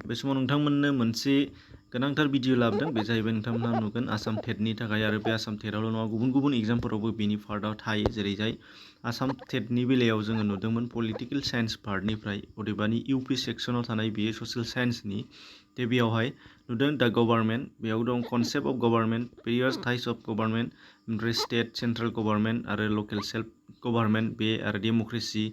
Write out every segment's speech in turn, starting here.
बे समाव नोंथांमोननो मोनसे गोनांथार भिडिअ लाबोदों बे जाहैबाय नोंथांमोनहा नुगोन आसाम टेटनि थाखाय आरो बे आसाम टेटआवल' नङा गुबुन गुबुन एग्जामफोरावबो बेनि पार्टआव थायो जेरैजाय आसाम टेटनि बेलायाव जोङो नुदोंमोन पलिटिकेल साइन्स पार्टनिफ्राय अदेबानि इउपि सेक्सनाव थानाय बेयो ससियेल साइन्सनि दा बेयावहाय नुदों दा गभर्नमेन्ट बेयाव दं concept of government various types of government ओमफ्राय स्टेट सेन्ट्रेल गभर्नमेन्ट आरो लकेल सेल्फ गभर्नमेन्ट बे आरो democracy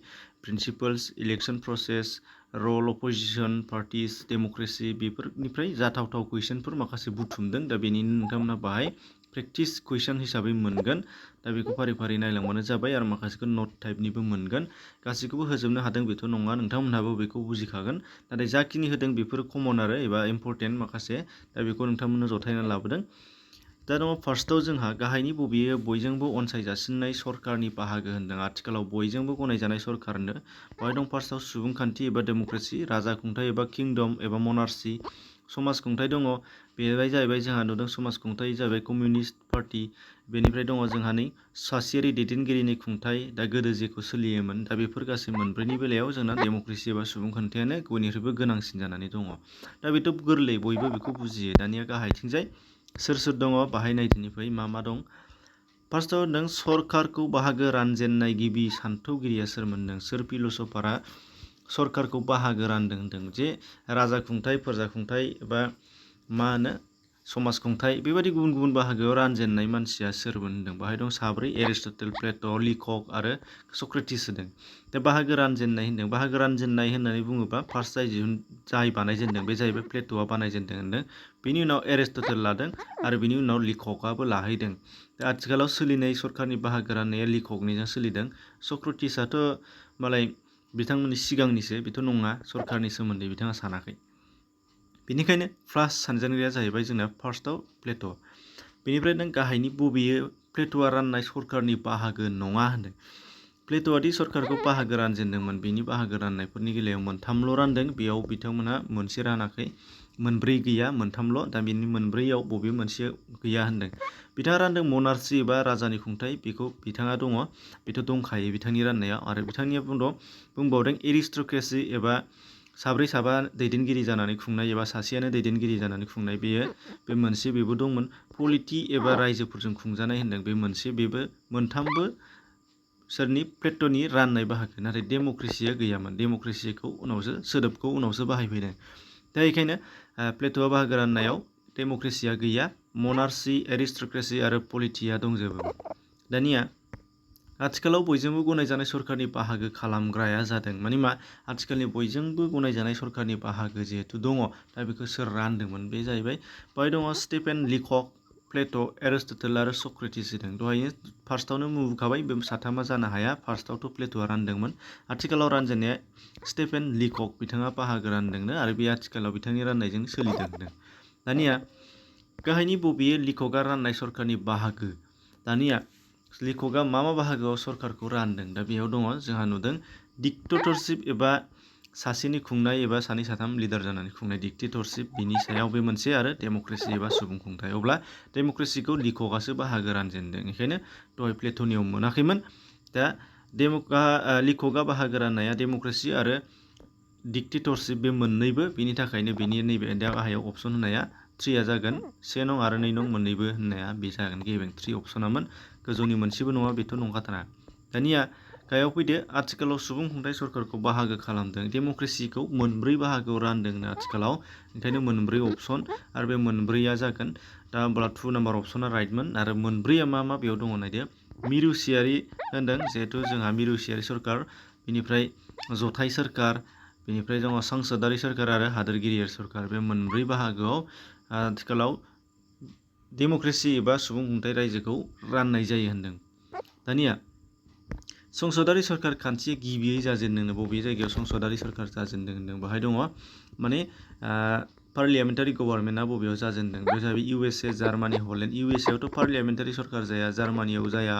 principles election process role opposition parties democracy बेफोरनिफ्राय जाथावथाव कुइसनफोर माखासे बुथुमदों दा बेनिनो नोंथांमोना बाहाय प्रेक्टिस कुइसन हिसाबै मोनगोन दा बेखौ फारि फारि नायलांबानो जाबाय आरो माखासेखौ नट टाइपनिबो मोनगोन गासैखौबो होजोबनो हादों बेथ' नङा नोंथांमोनहाबो बेखौ बुजिखागोन नाथाय जाखिनि होदों बेफोर कमन आरो एबा इम्परटेन्ट माखासे दा बेखौ नोंथांमोननो जथायना लाबोदों दा दङ फार्स्टआव जोंहा गाहायनि बबेयो बयजोंबो अनसायजासिननाय सरकारनि बाहागो होनदों आथिखालाव बयजोंबो गनायजानाय सरकारनो बेवहाय दं फार्स्टआव सुबुंखान्थि एबा डेम'क्रेसि राजा खुंथाइ एबा किंडम एबा मनार्सि समाजखुंथाइ दङ बेहाय जाहैबाय जोंहा नुदों समाजखुंथाइ जाहैबाय कमिउनिस्ट पार्टि बेनिफ्राय दङ जोंहा नै सासेयारि दैदेनगिरिनि खुंथाइ दा गोदो जेखौ सोलियोमोन दा बेफोर गासै मोनब्रैनि बेलायाव जोंना डेम'क्रेसि एबा सुबुंखान्थियानो बयनिख्रुइबो गोनांसिन जानानै दङ दा बेथ' गोरलै बयबो बेखौ बुजियो दानिया गाहायथिंजाय सोर सोर दङ बाहाय नायदिनिफ्राय मा दं फार्स्टआव होनदों सरकारखौ बाहागो रानजेननाय गिबि सान्थौगिरिया सोरमोनदों सोर फिलसफारा सरकारखौ बाहागो रानदों होनदों जे राजा खुंथाइ प्रजा खुंथाइ एबा मा होनो समाज खुंथाइ बेबायदि गुबुन गुबुन बाहागोआव रानजेननाय मानसिया सोरमोन होनदों बाहाय दं साब्रै एरिस्टटेल प्लेट' लिकक आरो सक्रेटिस होदों दा बाहागो रानजेननाय होनदों बाहागो रानजेननाय होननानै बुङोबा फार्स्ट जाय बानायजेनदों बे जाहैबाय प्लेट'आ बानायजेनदों होनदों बेनि उनाव एरिस्टटेल लादों आरो बेनि उनाव लिककआबो लाहैदों दा आथिखालाव सोलिनाय सरकारनि बाहागो राननाया लिककनिजों सोलिदों सक्रेटिसआथ' मालाय बिथांमोननि सिगांनिसो बेथ' नङा सरकारनि सोमोन्दै बिथाङा सानाखै बेनिखायनो फार्स्ट सानजेनग्राया जाहैबाय जोंना फार्स्टआव प्लेट' बेनिफ्राय नों गाहायनि बबेयो प्लेट'आ राननाय सरकारनि बाहागो नङा होनदों प्लेट'आदि सरकारखौ बाहागो रानजेनदोंमोन बेनि बाहागो राननायफोरनि बेलायाव मोनथामल' रानदों बेयाव बिथांमोनहा मोनसे रानाखै मोनब्रै गैया मोनथामल' दा बेनि मोनब्रैयाव बबे मोनसे गैया होनदों बिथाङा रानदों मनार्सि एबा राजानि खुंथाइ बेखौ बिथाङा दङ बेथ' दंखायो बिथांनि राननायाव आरो बिथांनिया बुंबावदों एरिस्टक्रेसि एबा साब्रै साबा दैदेनगिरि जानानै खुंनाय एबा सासेयानो दैदेनगिरि जानानै खुंनाय बे मोनसे बेबो दंमोन पलिटि एबा रायजोफोरजों खुंजानाय होनदों बे मोनसे बेबो मोनथामबो सोरनि प्लेट'नि राननाय बाहागो नाथाय डेम'क्रेसिया गैयामोन डेम'क्रेसिखौ सोदोबखौ उनावसो बाहायफैदों दा बेखायनो प्लेट'आ बाहागो राननायाव डेम'क्रेसिया गैया मनार्सि एरिस्टक्रेसि आरो पलिटिया दंजोबो दानिया आथिखालाव बयजोंबो गनायजानाय सरकारनि बाहागो खालामग्राया जादों माने मा आथिखालनि बयजोंबो गनायजानाय सरकारनि बाहागो जिहेथु दङ दा बेखौ सोर रानदोंमोन बे जाहैबाय बेवहाय दङ स्टेफेन लिकक प्लेट' एरिस्टटेल आरो सक्रेटिस होदों दहायनो फार्स्टआवनो बुंखाबाय बे साथामा जानो हाया फार्स्टआवथ' प्लेट'आ रानदोंमोन आथिखालाव रानजेननाया स्टेफेन लिकक बिथाङा बाहागो रानदोंनो आरो बे आथिखालाव बिथांनि राननायजों सोलिदों दानिया गाहायनि बबेयो लिककआ राननाय सरकारनि बाहागो दानिया लिककआ मा बाहागोआव सरकारखौ रानदों दा बेयाव दङ जोंहा नुदों डिक्टेटरशिप एबा सासेनि खुंनाय एबा सानै साथाम लिडार जानानै खुंनाय डिक्टेटरशिप बिनि सायाव बे मोनसे आरो डेम'क्रेसि एबा सुबुं खुंथाइ अब्ला डेम'क्रेसिखौ लिककआसो बाहागो रानजेनदों बेखायनो दहाय प्लेट'नियाव मोनाखैमोन दा लिककआ बाहागो राननाया डेम'क्रेसि आरो डिक्टेटरशिप बे मोननैबो बिनि थाखायनो बेनि नैबे दा गाहायाव अपसन होनाया 3 जागोन 1 नं आरो 2 नं मोननैबो होननाया बे जागोन गेबें 3 अपसनामोन गोजौनि मोनसेबो नङा बेथ' नंखाथारा दानिया गाहायाव फैदो आथिखालाव सुबुं खुंथाइ सरकारखौ बाहागो खालामदों डेम'क्रेसिखौ मोनब्रै बाहागोआव रानदोंनो आथिखालाव ओंखायनो मोनब्रै अपसन आरो बे मोनब्रैया जागोन दा होमब्ला 2 नाम्बार अपसना राइटमोन आरो मोनब्रैया मा बेयाव दङ नायदो मिरुसियारि होनदों जिहेथु जोंहा मिरुसियारि सरकार बेनिफ्राय जथाय सरकार बेनिफ्राय दङ संसदारि सरकार आरो हादोरगिरियारि सरकार बे मोनब्रै बाहागोआव आथिखालाव डेम'क्रेसि एबा सुबुं खुंथाइ रायजोखौ राननाय जायो होनदों दानिया संसदारि सरकार खान्थिया गिबियै जाजेनदों बबे जायगायाव संसदारि सरकार जाजेनदों होनदों बाहाय दङ माने पार्लियामेन्टारि गभर्नमेन्टआ बबेयाव जाजेनदों बे जाहैबाय USA जार्मानि हलेण्ड USAआवथ' पार्लियामेन्टारि सरकार जाया जार्मानियाव जाया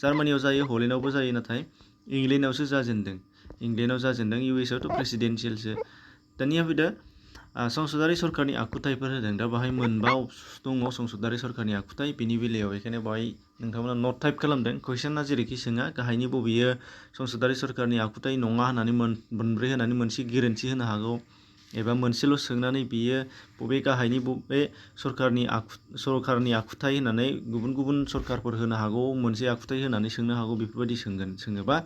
जार्मानियाव जायो हलेण्डआवबो जायो नाथाय इंलेण्डआवसो जाजेनदों USAआवथ' प्रेसिडेन्सियेलसो दानिया फैदो संसदारि सरकारनि आखुथायफोर होदों दा बाहाय मोनबा दङ संसदारि सरकारनि आखुथाय बेनि बेलायाव बेखायनो बाहाय नोंथांमोना नट टाइप खालामदों कुइसना जेरैखि सोङा गाहायनि बबेयो संसदारि सरकारनि आखुथाय नङा होननानै मोनब्रै होनानै मोनसे गेरेन्टि होनो हागौ एबा मोनसेल' सोंनानै बियो बबे गाहायनि बबे सरकारनि आखुथाय होननानै गुबुन गुबुन सरकारफोर होनो हागौ मोनसे आखुथाय होनानै सोंनो हागौ बेफोरबायदि सोङोबा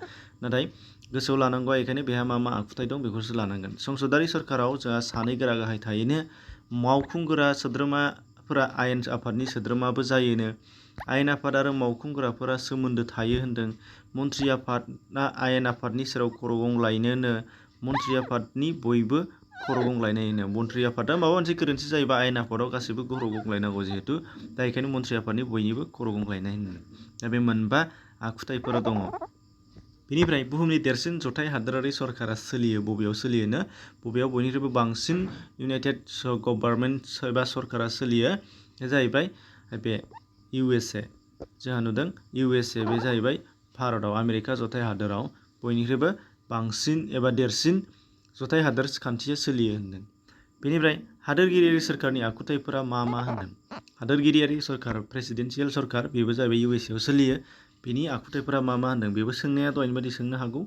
नाथाय गोसोआव लानांगौआ बेखायनो बेहा मा आखुथाय दं बेखौसो लानांगोन। संसदारि सरकाराव जोंहा सानै गोरा गाहाय थायोनो मावफुंगोरा सोद्रोमाफोरा आयेन आफादनि सोद्रोमाबो जायोनो आयेन आफाद आरो मावफुंगोराफोरा सोमोन्दो थायो होनदों। मन्त्रि आफादआ आयेन आफादनि सेराव खर' गंग्लायनोनो मन्त्रि आफादनि बयबो खर' गंग्लायनायनो मन्त्रि आफादा माबा मोनसे गोरोन्थि जायोबा आयेन आफादाव गासैबो खर' गंग्लायनांगौ जिहेतु दा बेखायनो मन्त्रि आफादनि बयनिबो खर' गंग्लायनाय होनो। दा बे मोनबा आखुथायफोर दङ। बेनिफ्राय बुहुमनि देरसिन जथाय हादोरारि सरकारा सोलियो बबेयाव सोलियोनो बबेयाव बयनिख्रुइबो बांसिन इउनाइटेड गभर्नमेन्ट एबा सरकारा सोलियो जाहैबाय बे USA जोंहा नुदों USA बे जाहैबाय भारताव आमेरिका जथाय हादोराव बयनिख्रुइबो बांसिन एबा देरसिन जथाय हादोर खान्थिया सोलियो होनदों। बेनिफ्राय हादोरगिरियारि सोरखारनि आखुथायफोरा मा होनदों हादोरगिरियारि सरकार प्रेसिडेन्सियेल सरकार बेबो जाहैबाय USA आव सोलियो बेनि आखुथायफोरा मा होनदों बेबो सोंनाया दहायनि बायदि सोंनो हागौ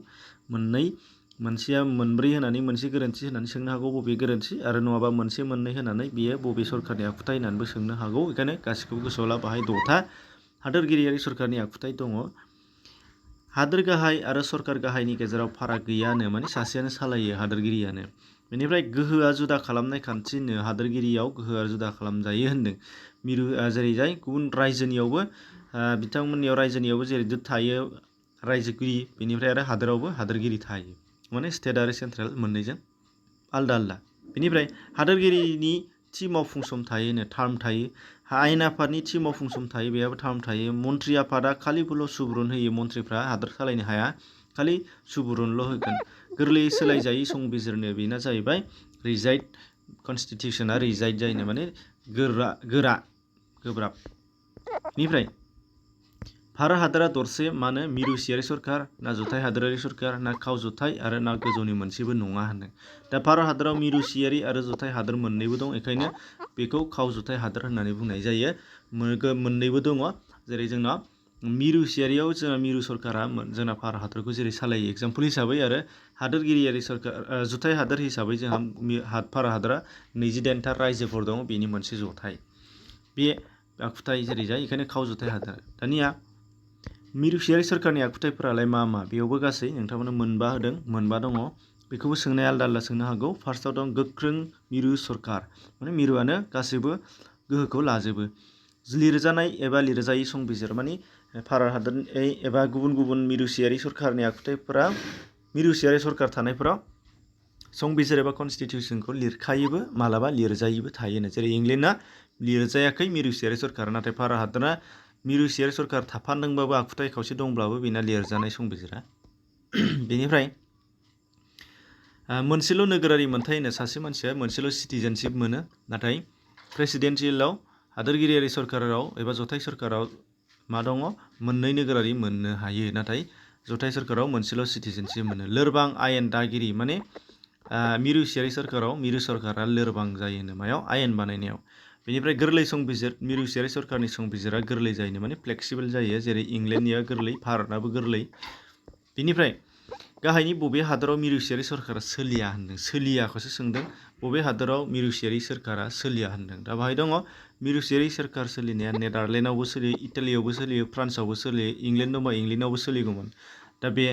मोनसेया मोनब्रै होनानै मोनसे गोरोन्थि होनानै सोंनो हागौ बबे गोरोन्थि आरो नङाबा मोनसे मोननै होनानै बियो बबे सरकारनि आखुथाय होननानैबो सोंनो हागौ बेखायनो गासिखौबो गोसोआव ला बाहाय 6था हादोरगिरियारि सरकारनि आखुथाय दङ। हादोर गाहाय आरो सरकार गाहायनि गेजेराव फाराग गैयानो माने सासेयानो सालायो हादोरगिरियानो। बेनिफ्राय गोहोआ जुदा खालामनाय खान्थिनो हादोरगिरियाव गोहोआ जुदा खालामजायो होनदों। मिरु जेरैजाय गुबुन रायजोनियावबो बिथांमोननियाव रायजोनियावबो जेरै थायो रायजोगिरि बेनिफ्राय आरो हादोरावबो हादोरगिरि थायो माने स्टेट आरो सेन्ट्रेल मोननैजों आलदा आलदा। बेनिफ्राय हादोरगिरिनि थि मावफुं सम थायोनो टार्म थायो आयेन आफादनि थि मावफुं सम थायो बेयाबो टार्म थायो। मन्त्रि आफादा खालिबोल' सुबुरुन होयो मन्थ्रिफ्रा हादोर सालायनो हाया खालि सुबुरुनल' होगोन। गोरलैयै सोलायजायै संबिजिरनो बेना जाहैबाय रिजाइड कनस्टिटिउसना रिजाइड जायोनो माने गोब्राब। बेनिफ्राय भारत हादरा दरसे मानो मिरुसियारि सरकार ना जथाय हादोरारि सरकार ना खावजथाय आरो ना गोजौनि मोनसेबो नङा होनदों। दा भारत हादराव मिरुसियारि आरो जथाय हादोर मोननैबो दं बेखायनो बेखौ खावजथाय हादोर होननानै बुंनाय जायो। मोननैबो दङ जेरै जोंना मिरुसियारियाव जोंना मिरु सरकारा जोंना भारत हादरखौ जेरै सालायो एगजामपोल हिसाबै आरो हादोरगिरियारि सरकार जुथाय हादोर हिसाबै जोंहा भारत हादरा 28था रायजोफोर दं बेनि मोनसे जथाय बे आखुथाय जेरै जाय बेखायनो खावजथाय हादोर। दानिया मिरुसियारि सरकारनि आखुथायफोरालाय मा बेयावबो गासै नोंथांमोननो मोनबा होदों मोनबा दङ बेखौबो सोंनाया आलदा आलदा सोंनो हागौ। फार्स्टआव दं गोख्रों मिरु सरकार माने मिरुआनो गासैबो गोहोखौ लाजोबो। लिरजानाय एबा लिरजायै संबिजिर माने भारत हादरनि एबा गुबुन गुबुन मिरुसियारि सरकारनि आखुथायफोरा मिरुसियारि सरकार थानायफोराव संबिजिर एबा कनस्टिटिउसनखौ लिरखायोबो मालाबा लिरजायैबो थायोनो जेरै इंलेन्डआ लिरजायाखै मिरुसियारि सरकार नाथाय भारत हादरा मिरुसियारि सरकार थाफान्दोंबाबो आखुथाय खावसे दंब्लाबो बेना लिरजानाय संबिजिरा। बेनिफ्राय मोनसेल' नोगोरारि मोनथाय होनो सासे मानसिया मोनसेल' सिटिजेनशिप मोनो नाथाय प्रेसिडेन्सियेलाव हादोरगिरियारि सरकाराव एबा जथाय सरकाराव मा दङ मोननै नोगोरारि मोननो हायो नाथाय जथाय सरकाराव मोनसेल' सिटिजेनशिप मोनो। लोरबां आयेन दागिरि माने मिरुसियारि सरकाराव मिरु सरकारा लोरबां जायो होनो मायाव आयेन बानायनायाव। बेनिफ्राय गोरलै संबिजिर मिरुसियारि सरकारनि संबिजिरा गोरलै जायो माने फ्लेक्सिबोल जायो जेरै इंलेन्डनिया गोरलै भारतनाबो गोरलै। बेनिफ्राय गाहायनि बबे हादराव मिरुसियारि सरकारा सोलिया होनदों सोलियाखौसो सोंदों बबे हादराव मिरुसियारि सरकारा सोलिया होनदों। दा बाहाय दङ मिरुसियारि सरकार सोलिनाया नेदारलेण्डआवबो सोलियो इटालियावबो सोलियो फ्रान्सआवबो सोलियो इंलेण्ड दंबा इंलेण्डआवबो सोलिगौमोन दा बे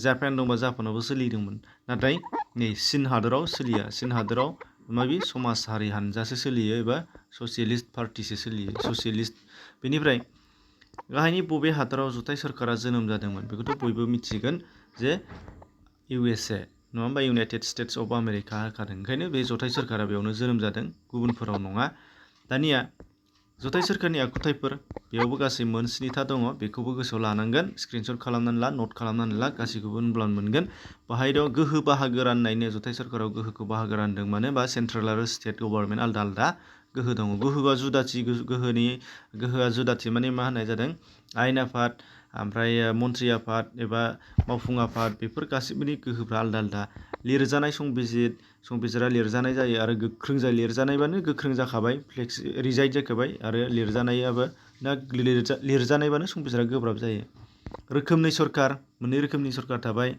जापान दंबा जापानावबो सोलिदोंमोन नाथाय नै चीन हादराव सोलिया चीन हादराव माबि समाजारि हानजासो सोलियो एबा ससियेलिस्ट पार्टिसो सोलियो ससियेलिस्ट। बेनिफ्राय गाहायनि बबे हादराव जथाय सरकारा जोनोम जादोंमोन बेखौथ' बयबो मिथिगोन जे USA नङा होमबा इउनाइटेड स्टेट्स अफ आमेरिका होखादों ओंखायनो बे जथाय सरकारा बेयावनो जोनोम जादों गुबुनफोराव नङा। दानिया जथाय सोरखारनि आखुथायफोर बेयावबो गासै मोन 7था दङ बेखौबो गोसोआव लानांगोन स्क्रिनशट खालामनानै ला नट खालामनानै ला गासैखौबो होनब्लानो मोनगोन। बाहाय दं गोहो बाहागो राननायनो जथाय सोरखाराव गोहोखौ बाहागो रानदों मानो होनबा सेन्ट्रेल आरो स्टेट गभर्नमेन्ट आलदा आलदा गोहो दङ। गोहोआ जुदाथि माने मा होननाय जादों आयेन आफाद ओमफ्राय मन्त्रि आफाद एबा मावफुं आफाद बेफोर गासैबोनि गोहोफ्रा आलदा आलदा। लिरजानाय संबिजिरा लिरजानाय जायो आरो गोख्रों जायो लिरजानायबानो गोख्रों जाखाबाय रिजाइड जाखाबाय आरो लिरजानायाबो ना लिरजानायबानो संबिजिरा गोब्राब जायो। रोखोमनै सरकार मोननै रोखोमनि सरकार थाबाय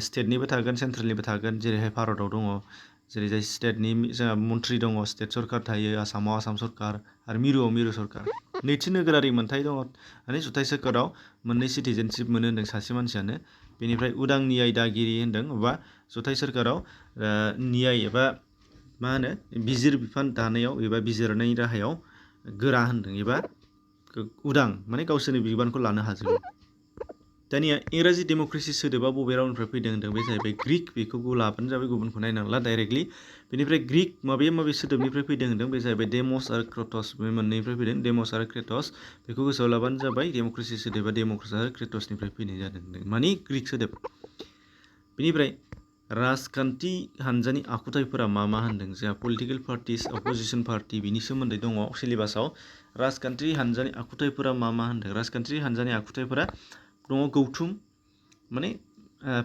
स्टेटनिबो थागोन सेन्ट्रेलनिबो थागोन जेरैहाय भारताव दङ जेरैजाय स्टेटनि जोंहा मन्थ्रि दङ, स्टेट सरकार थायो, आसामाव आसाम सरकार आरो मिरुआव मिरु सरकार। नैथि नोगोरारि मोनथाय दङ, माने जुथाइ सोरखाराव मोननै सिटिजेनशिप मोनो होन्दों सासे मानसियानो। बेनिफ्राय उदां नियाय दागिरि होन्दों, एबा जुथाइ सोरखाराव नियाय एबा मा होनो बिजिर बिफान दानायाव एबा बिजिरनायनि राहायाव गोरा होन्दों, एबा उदां माने गावसोरनि बिबानखौ लानो हाजोबो। दानिया इंराजि डेम'क्रेसि सोदोबा बबे रावनिफ्राय फैदों होन्दों, बे जाहैबाय ग्रीक। बेखौ लाबानो जाबाय, गुबुनखौ नायनांला डाइरेक्टलि। बेनिफ्राय ग्रीक माबे सोदोबनिफ्राय फैदों होन्दों, बे जाहैबाय डेमस आरो क्रेटस, बे मोननैनिफ्राय फैदों, डेमस आरो क्रेटस। बेखौ गोसोआव लाबानो जाबाय, डेम'क्रेसि सोदोबा डेम'क्रेस आरो क्रेटसनिफ्राय फैनाय जादों होन्दों, माने ग्रीक सोदोब। बेनिफ्राय राजखान्थि हानजानि आखुथायफोरा मा होन्दों, जोंहा पलिटिकेल पार्टिस, अपोजिसन पार्टि, बिनि सोमोन्दै दङ सिलेबासाव। राजखान्थि हानजानि आखुथायफोरा मा होन्दों, राजखान्थि हानजानि आखुथायफोरा दङ गौथुम, माने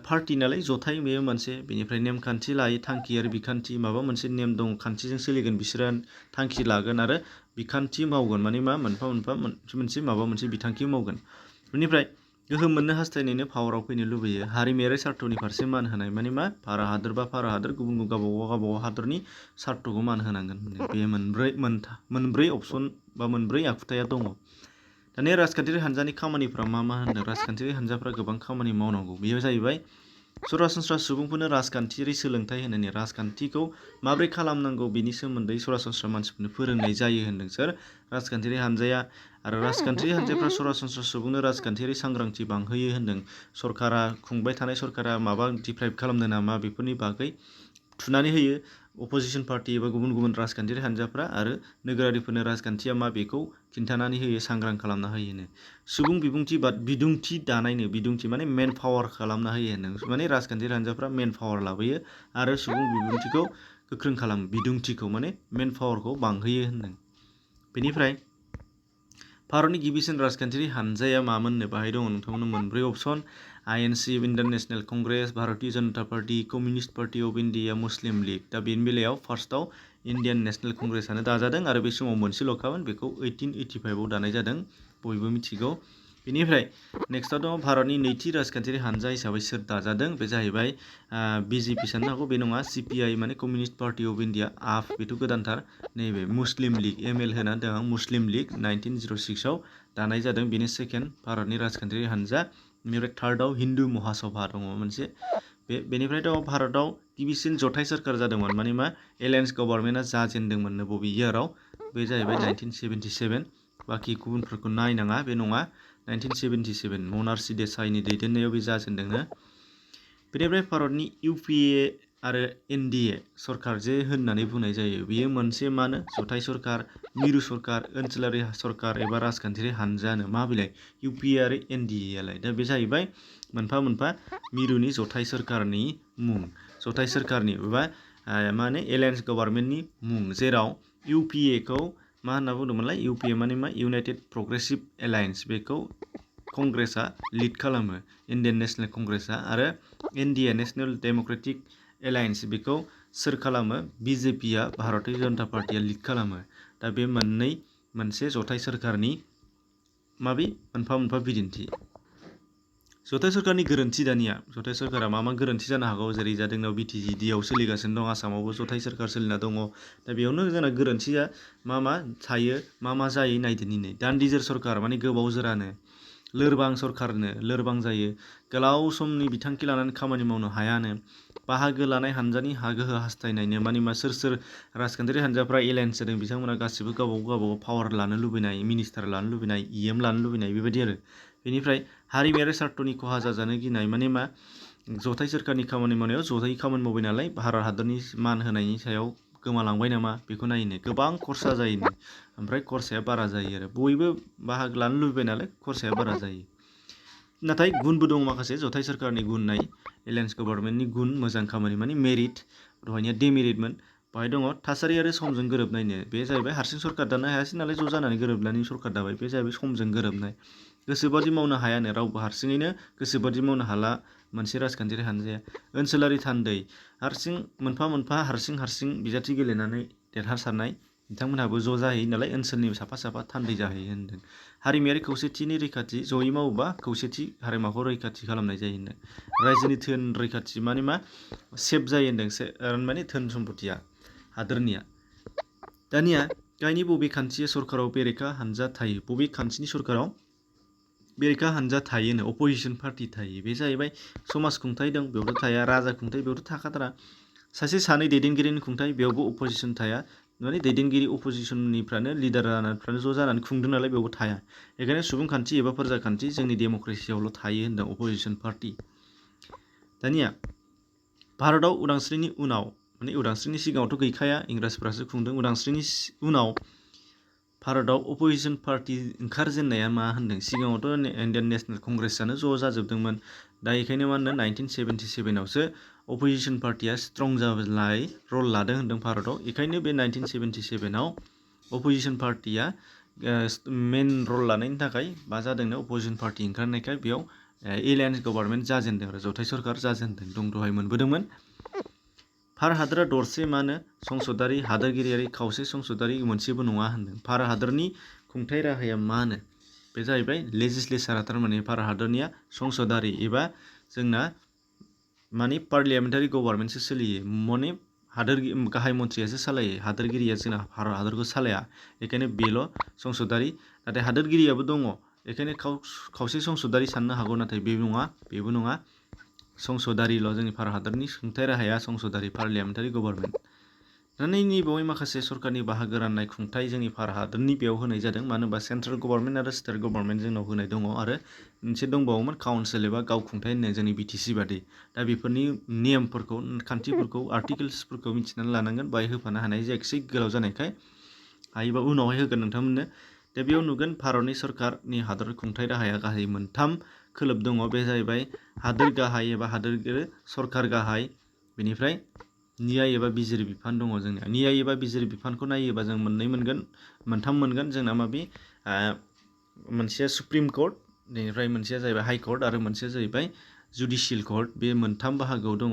पार्टि नालाय जथाय बेयो मोनसे। बेनिफ्राय नेमखान्थि लायो, थांखि आरो बिखान्थि, माबा मोनसे नेम दं, खान्थिजों सोलिगोन बिसोरो, थांखि लागोन आरो बिखान्थि मावगोन, माने मोनफा मोनफा मोनसे माबा मोनसे बिथांखि मावगोन। बेनिफ्राय गोहो मोननो हास्थायनायनो पावाराव फैनो लुबैयो। हारिमायारि सार्थनि फारसे मान होनाय, माने भारा हादोर बा भारा हादोर, गुबुन गावबागाव हादरनि सार्थखौ मान होनांगोन। बे मोनब्रै अपसन बा मोनब्रै आखुथाया दङ। दानिया राजखान्थियारि हानजानि खामानिफ्रा मा होन्दों, राजखान्थियारि हानजाफ्रा गोबां खामानि मावनांगौ। बेयो जाहैबाय सरासनस्रा सुबुंफोरनो राजखान्थियारि सोलोंथाइ होनानै राजखान्थिखौ माबोरै खालामनांगौ बेनि सोमोन्दै सरासनस्रा मानसिफोरनो फोरोंनाय जायो होन्दों सोर, राजखान्थियारि हानजाया। आरो राजखान्थियारि हानजाफ्रा सरासनस्रा सुबुंनो राजखान्थियारि सांग्रांथि बांहोयो होन्दों। सरकारा, खुंबाय थानाय सरकारा माबा डिप्राइभ खालामदों नामा, बेफोरनि बागै थुनानै होयो अपोजिसन पार्टि एबा गुबुन गुबुन राजखान्थियारि हानजाफ्रा, आरो नोगोरारिफोरनो राजखान्थिया मा बेखौ खिन्थानानै होयो, सांग्रां खालामना होयो। सुबुं बिदुंथि दानायनो, बिदुंथि माने मेन पावार खालामना होयो होन्दों, माने राजखान्थियारि हानजाफ्रा मेन पावार लाबोयो आरो सुबुं बिबुंथिखौ गोख्रों खालामो, बिदुंथिखौ माने मेन पावारखौ बांहोयो होन्दों। बेनिफ्राय भारतनि गिबिसिन राजखान्थियारि हानजाया मामोननो, बाहाय दङ नोंथांमोननो मोनब्रै option. INC, Indian National Congress, Bharatiya Janata Party, Communist Party of India, Muslim League. दा बेनि बेलायाव फार्स्टआव इन्डियान नेशनेल कंग्रेसआनो दाजादों, आरो बे समाव मोनसेल'खामोन, बेखौ 1885 आव दानाय जादों, बयबो मिथिगौ। बेनिफ्राय नेक्स्टआव दङ भारतनि नैथि राजखान्थियारि हानजा हिसाबै सोर दाजादों, बे जाहैबाय BJP साननो हागौ, बे नङा, CPI माने communist Party of India, AF, बेथ' गोदानथार। नैबे मुस्लिम लीग, ML होना दं, मुस्लिम लीग 1906 आव दानाय जादों, बेनि सेकेन्ड भारतनि राजखान्थियारि हानजा। बेनिफ्राय थार्डआव हिन्दु महासभा दङ मोनसे। बेनिफ्राय दङ भारतआव गिबिसिन जथाइ सोरखार जादोंमोन, माने एलायन्स गभर्नमेन्टआ जाजेनदोंमोननो बबे इयाराव, बे जाहैबाय 1977। बाखि गुबुनफोरखौ नायनाङा, बे नङा, 1977 मनार्चि देसाईनि दैदेननायाव बे जाजेनदोंनो। बेनिफ्राय भारतनि UPA आरो NDA सरकार जे होननानै बुंनाय जायो, बेयो मोनसे जथाइ सरकार, मिरु सरकार, ओनसोलारि सरकार एबा राजखान्थियारि हानजानो मा बिलाइ, UPA आरो NDA आलाय। दा बे जाहैबाय मोनफा मोनफा मिरुनि जथाइ सोरखारनि मुं, जथाइ सोरखारनि एबा एलायन्स गभर्नमेन्टनि मुं, जेराव UPA खौ मा होनना बुंदोंमोनलाय, UPA माने इउनाइटेड प्रग्रेसिभ एलायन्स, बेखौ कंग्रेसआ लिड खालामो, इन्डियान नेशनेल कंग्रेसआ, आरो NDA नेशनेल डेम'क्रेटिक एलायन्स, बेखौ सोर खालामो, BJPआ, भारतीय जनता पार्टिया लिड खालामो। दा बे मोनसे जथाइ सोरखारनि मोनफा मोनफा बिदिन्थि। जथाइ सोरखारनि गोरोन्थि, दानिया जथाइ सोरखारा मा गोरोन्थि जानो हागौ, जेरै जोंनाव BTGD आव सोलिगासिनो दं, आसामावबो जथाइ सोरखार सोलिना दङ। दा बेयावनो जोंना गोरोन्थिया मा थायो, मा जायो नायदो दिनै। दान्दिजोर सरखार माने गोबाव जोरानो, लोरबां सरखारनो, लोरबां जायो, गोलाव समनि बिथांखि लानानै खामानि मावनो हायानो, बाहागो लानाय हानजानि गोहो हास्थायनायनो, माने सोर राजखान्थियारि हानजाफ्रा एलायन्स जादों, बिथांमोना गासिबो गावबागाव पावार लानो लुबैनाय, मिनिस्टार लानो लुबैनाय, EM लानो लुबैनाय, बेबायदि आरो। बेनिफ्राय हारिमायारि सार्थनि खहा जाजानो गिनाय, माने जथाइ सोरखारनि खामानि मावनायाव जथाइ खामानि मावबाय नालाय, भारत हादरनि मान होनायनि सायाव गोमालांबाय नामा, बेखौ नायनो गोबां खरसा जायोनो, ओमफ्राय खरसाया बारा जायो आरो, बयबो बाहागो लानो लुबैबाय नालाय खरसाया बारा जायो। नाथाय गुनबो दं माखासे, जथाइ सोरखारनि गुन नाय, एलायन्स गभर्नमेन्टनि गुन, मोजां खामानि माने मेरिट, दहायनिया डेमेरिटमोन। बाहाय दङ थासारि आरो समजों गोरोबनायनो, बे जाहैबाय हारसिं सरकार दानो हायासै नालाय, ज' जानानै गोरोबनानै सरकार दाबाय, बे जाहैबाय समजों गोरोबनाय। गोसोबादि मावनो हायानो, रावबो हारसिङैनो गोसोबादि मावनो हाला मोनसे राजखान्थियारि हानजाया। ओनसोलारि थान्दै, हारसिं मोनफा मोनफा हारसिं बिजाथि गेलेनानै देरहासारनाय, बिथांमोनहाबो ज' जाहैयो नालाय ओनसोलनि साफा थान्दै जाहैयो होनदों। हारिमायारि खौसेथिनि रैखाथि जयै मावोबा खौसेथि हारिमाखौ रैखाथि खालामनाय जायो होनदों। रायजोनि धोन रैखाथि माने मा सेभ जायो होनदों माने धोन सम्पतिया हादोरनिया। दानिया गाहायनि बबे खान्थिया सरकाराव बेरेखा हानजा थायो? बबे खान्थिनि सरकाराव बेरेखा हानजा थायोनो अपोजिसन पार्टि थायो? बे जाहैबाय समाज खुंथाइ दं बेयावथ' थाया, राजा खुंथाइ बेयावथ' थाखाथारा, सासे सानै दैदेनगिरिनि खुंथाइ बेयावबो अपोजिसन थाया, माने दैदेनगिरि अपोजिसननिफ्रानो लिडार जानानैफ्रानो ज' जानानै खुंदों नालाय बेयावबो थाया। बेखायनो सुबुंखान्थि एबा फोरजाखान्थि जोंनि डेम'क्रेसियावल' थायो होनदों अपोजिसन पार्टि। दानिया भारतआव उदांस्रिनि उनाव माने उदांस्रिनि सिगाङावथ' गैखाया, इंराजफ्रासो खुंदों। उदांस्रिनि उनाव भारतआव अपोजिसन पार्टि ओंखारजेननाया मा होनदों? सिगाङावथ' इण्डियान नेशनेल कंग्रेसआनो ज' जाजोबदोंमोन। दा बेखायनो मा होनदों 1977आवसो अपोजिसन पार्टिया स्ट्रं जानाय रल लादों होनदों भारतआव। बेखायनो बे 1977आव अपोजिसन पार्टिया मेन रल लानायनि थाखाय मा जादोंनो अपोजिसन पार्टि ओंखारनायखाय बेयाव एलायन्स गभर्नमेन्ट जाजेनदों आरो जथाय सरकार जाजेनदों। दं दहाय मोनबोदोंमोन। भारत हादरा दरसे मा होनो संसदारि हादोरगिरियारि खावसे संसदारि मोनसेबो नङा होनदों। भारत हादरनि खुंथाइ राहाया मा होनो? बे जाहैबाय लेजिस्लेसारा थारमाने भारत हादरनिया संसदारि एबा जोंना माने पार्लियामेन्टारि गभर्नमेन्टसो सोलियो, माने गाहाय मन्थ्रियासो सालायो, हादोरगिरिया जोंना भारत हादरखौ सालाया। बेखायनो बेल' संसदारि। नाथाय हादोरगिरियाबो दङ, बेखायनो खावसे संसदारि साननो हागौ, नाथाय बेबो नङा संसदारिल'। जोंनि भारत हादरनि खुंथाइ राहाया संसदारि पार्लियामेन्टारि गभर्नमेन्ट। दानि नैबेवहाय माखासे सरकारनि बाहागो राननाय खुंथाइ जोंनि भारत हादरनि बेयाव होनाय जादों। मानो होनबा सेन्ट्रेल गभर्नमेन्ट आरो स्टेट गभर्नमेन्ट जोंनाव होनाय दङ, आरो मोनसे दंबावोमोन काउन्सिल एबा गाव खुंथाइ होननाय जोंनि BTC बादि। दा बेफोरनि नेमफोरखौ खान्थिफोरखौ आर्टिकेल्सफोरखौ मिथिनानै लानांगोन। बाहाय होफानो हानाय जायाखिसै गोलाव जानायखाय, हायोबा उनावहाय होगोन नोंथांमोननो। दा बेयाव नुगोन भारतनि सरकारनि हादर खुंथाइ राहाया गाहाय मोनथाम खोलोब दङ। बे जाहैबाय हादोर गाहाय एबा हादोर सरकार गाहाय, बेनिफ्राय नियाय एबा बिजिर बिफान दङ जोंनिया। नियाय एबा बिजिर बिफानखौ नायोबा जों मोनथाम मोनगोन जोंना माबे मोनसेया सुप्रिम कर्ट, बेनिफ्राय मोनसेया जाहैबाय हाइ कर्ट, आरो मोनसेया जाहैबाय जुडिसियेल कर्ट। बे मोनथाम बाहागोआव दङ।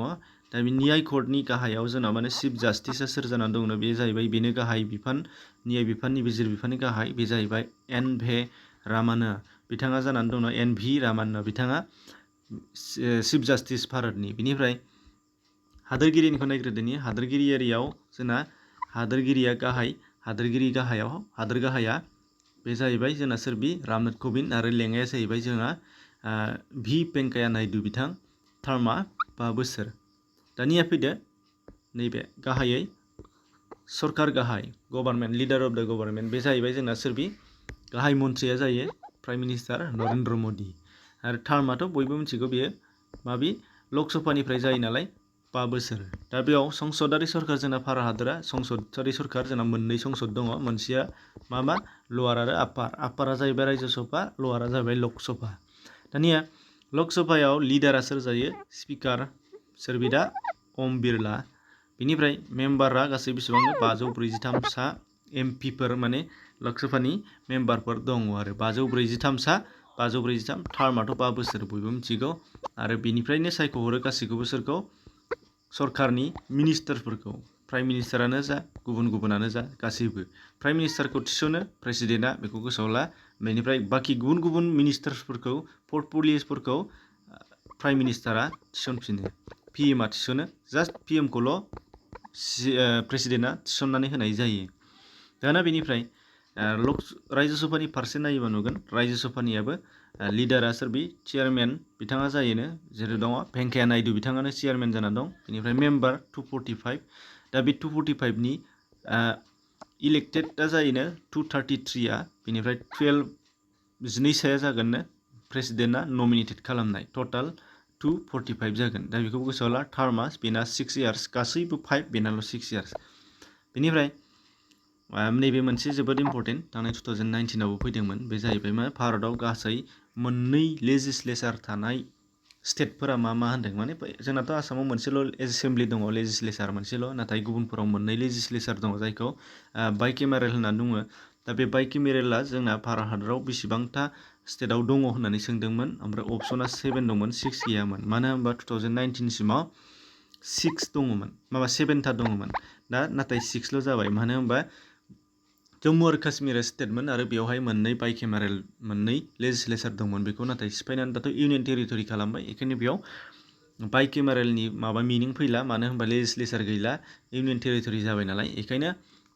दा बे नियाय कर्टनि गाहायाव जोंना माने चिफ जास्टिसआ सोर जानानै दंनो? बे जाहैबाय बेनो गाहाय बिफान, नियाय बिफाननि बिजिर बिफाननि गाहाय। बे जाहैबाय NV रामाना, बिथाङा जानानै दङ NV रामाना, बिथाङा चिफ जास्टिस भारतनि। बिनिफ्राय हादोरगिरिनिखौ नायग्रोदोनि। हादोरगिरियारियाव जोंना हादोरगिरिया गाहाय, हादोर गाहाया बे जाहैबाय जोंना सोर? बि रामनाथ क'विन्द। आरो लेङाया जाहैबाय जोंना V भेंकाया नायडु, बिथां टार्मा 5 बोसोर। दानिया फैदो नैबे गाहायै सरकार गाहाय, गभर्नमेन्ट लिडार अफ द गभर्नमेन्ट। बे जाहैबाय जोंना सोर? बि गाहाय मन्थ्रिया जायो प्राइम मिनिस्टार नरेन्द्र मदि। आरो टार्माथ' बयबो मिथिगौ, बेयो माबि लक सभानिफ्राय जायो नालाय 5 बोसोर। दा बेयाव संसदारि सरकार जोंना भारत हादरा संसदारि सरकार जोंना मोननै संसद दङ। मोनसेया मा लवार आरो आपारा जाहैबाय रायजो सभा, लवारा जाहैबाय लक सभा। दानिया लक सभायाव लिडारा सोर जायो? स्पिकार सोर? बिदा ओम बिरला। बिनिफ्राय मेम्बारा गासै बेसेबांनो 543 सा MPफोर माने लक सभानि मेम्बारफोर दङ आरो 543 सा 543। टार्माथ' 5 बोसोर बयबो मिथिगौ। आरो बिनिफ्रायनो सायख'हरो गासैखौबो सोरखौ? सरकारनि मिनिस्टारफोरखौ। प्राइम मिनिस्टारानो जा गुबुनानो जा गासैबो। प्राइम मिनिस्टारखौ थिसनो प्रेसिडेन्टआ, बेखौ गोसोआव ला। बेनिफ्राय बाखि गुबुन मिनिस्टार्सफोरखौ पर्टफलिय'सफोरखौ प्राइम मिनिस्टारा थिसनफिनो, PM आ थिसनो। जास्ट PM खौल' प्रेसिडेन्टआ थिसननानै होनाय जायो। दाना बेनिफ्राय रायजो सभानि फारसे नायोबा नुगोन रायजो सभानियाबो लिडारा सोर? बि चेयारमेन, बिथाङा जायोनो, जेरै दङ भेंकाया नायडु, बिथाङानो चेयारमेन जानानै दं। बेनिफ्राय मेम्बार 245। दा बे 245नि इलेक्टेडआ जायोनो 233आ। बेनिफ्राय 12 साया जागोननो प्रेसिडेन्टआ नमिनेटेड खालामनाय, टटाल 245 जागोन। दा बेखौबो गोसोआव ला। टार्मा बेना 6 इयार्स, गासैबो 5, बेनाल' 6 इयार्स। बेनिफ्राय नैबे मोनसे जोबोद इम्परटेन्ट, थांनाय 2019आवबो फैदोंमोन। बे जाहैबाय मा? भारतआव गासै मोननै लेजिस्लेसार थानाय स्टेटफोरा मा होनदों? माने जोंनाथ' आसामाव मोनसेल' एसेम्ब्लि दङ, लेजिस्लेसार मोनसेल', नाथाय गुबुनफोराव मोननै लेजिस्लेसार दङ, जायखौ बाइकेमेरेल होननानै बुङो। दा बे बाइकेमेरेला जोंना भारत हादराव बेसेबांथा स्टेटआव दङ होननानै सोंदोंमोन। ओमफ्राय अपसना 7 दंमोन, 6 गैयामोन। मानो होनबा 2019 सिमाव 6 दङमोन, 7था दङमोन। दा नाथाय 6ल' जाबाय। मानो होनबा जम्मु आरो काश्मीरा स्टेटमोन आरो बेवहाय मोननै लेजिस्लेचार दंमोन बेखौ नाथाय सिफायनानै दाथ' इउनियन टेरिटरि खालामबाय बेखायनो बेयाव बाइकेमेरेलनि माबा मिनिं फैला मानो होनबा लेजिस्लेचार गैला इउनियन टेरिटरि जाबाय नालाय बेखायनो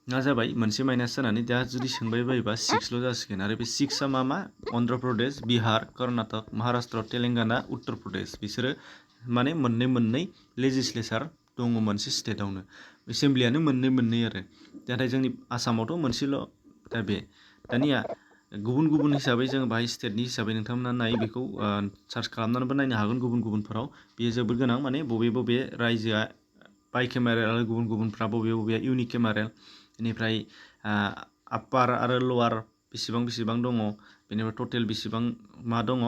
मा जाबाय मोनसे माइनास जानानै दा जुदि सोंबाय बायोबा 6ल' जासिगोन आरो बे 6आ मा अन्ध्र प्रदेश बिहार कर्नाटक महाराष्ट्र तेलेंगाना उत्तर प्रदेश बिसोरो माने मोननै लेजिस्लेचार दङ मोनसे स्टेटआवनो एसेमब्लियानो मोननै आरो नाथाय जोंनि आसामावथ' मोनसेल' दा बे दानिया गुबुन हिसाबै जों बाहाय स्टेटनि हिसाबै नोंथांमोना नाय बेखौ सार्च खालामनानैबो नायनो हागोन गुबुनफोराव बेयो जोबोद गोनां माने बबे रायजोआ बाइकेमेरेल आरो गुबुनफ्रा बबेया इउनिकेमेरेल बेनिफ्राय आपार आरो लवार बेसेबां दङ बेनिफ्राय टटेल बेसेबां मा दङ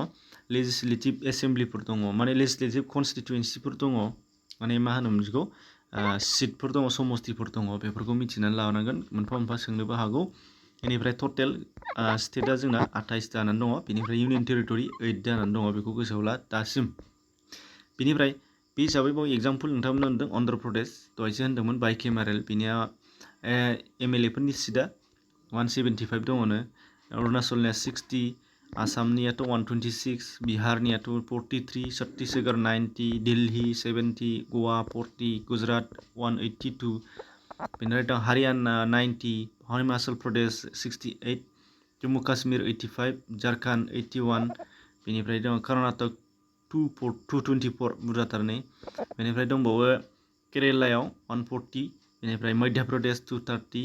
लेजिस्लेटिभ एसेमब्लिफोर दङ माने लेजिस्लेटिभ कनस्टिटुयेन्सिफोर दङ माने मा होनोमोन बेखौ सिटफोर दङ समस्तिफोर दङ बेफोरखौ मिथिनानै लानांगोन मोनफा सोंनोबो हागौ बेनिफ्राय टटेल स्टेटआ जोंना 28 जानानै दङ बेनिफ्राय इउनियन टेरिटरि 8 जानानै दङ बेखौ गोसोआव ला दासिम बेनिफ्राय बे हिसाबै बाव एग्जाम्पल नोंथांमोना होनदों अन्ध्र प्रदेश दहायसो होनदोंमोन बाइकेमेरेल बिनिया एमएलएफोरनि सिटआ 175 दङनो अरुणाचलनिया 60 आसामनियाथ' 126 बिहारनियाथ' 43 छत्तीसगढ़ 90 दिल्ली 70 गवा 40 गुजरात 182 बेनिफ्राय दं हारियाना 90 हिमाचल प्रदेश 68 जम्मु काश्मीर 85 झारखंड 81 बेनिफ्राय दं कर्नाटक 224 बुरजाथार नै बेनिफ्राय दंबावो केरेलायाव 140 बेनिफ्राय मध्य प्रदेश 230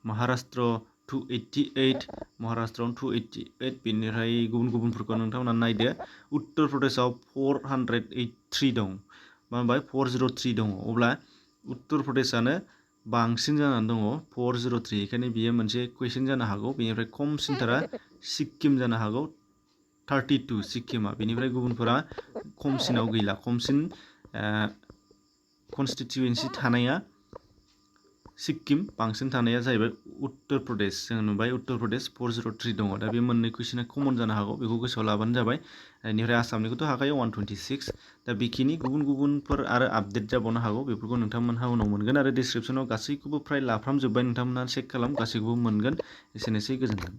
महाराष्ट्र 288 महाराष्ट्रआव 288 बेनिफ्राय गुबुनफोरखौ नोंथांमोना नायदो उत्तर प्रदेशआव 483 दं मा 403 दङ अब्ला उत्तर प्रदेशआनो बांसिन जानानै दङ 403 बेखायनो बियो मोनसे कुइसन जानो हागौ बेनिफ्राय खमसिनथारा सिक्किम जानो हागौ 32 सिक्किमा बेनिफ्राय गुबुनफोरा खमसिनाव गैला खमसिन कनस्टिटुयेन्सि थानाया सिक्किम बांसिन थानाया जाहैबाय उत्तर प्रदेश जों नुबाय उत्तर प्रदेश 403 दङ दा बे मोननै कुइसना कमन जानो हागौ बेखौ गोसोआव लाबानो जाबाय बेनिफ्राय आसामनिखौथ' हाखायो 126 दा बेखिनि गुबुनफोर आरो आपडेट जाबावनो हागौ बेफोरखौ नोंथांमोनहा उनाव मोनगोन आरो डिसक्रिपसनाव गासैखौबो फ्राय लाफ्रामजोब्बाय नोंथांमोनहा चेक खालाम गासैखौबो मोनगोन एसेनोसै गोजोन्थों।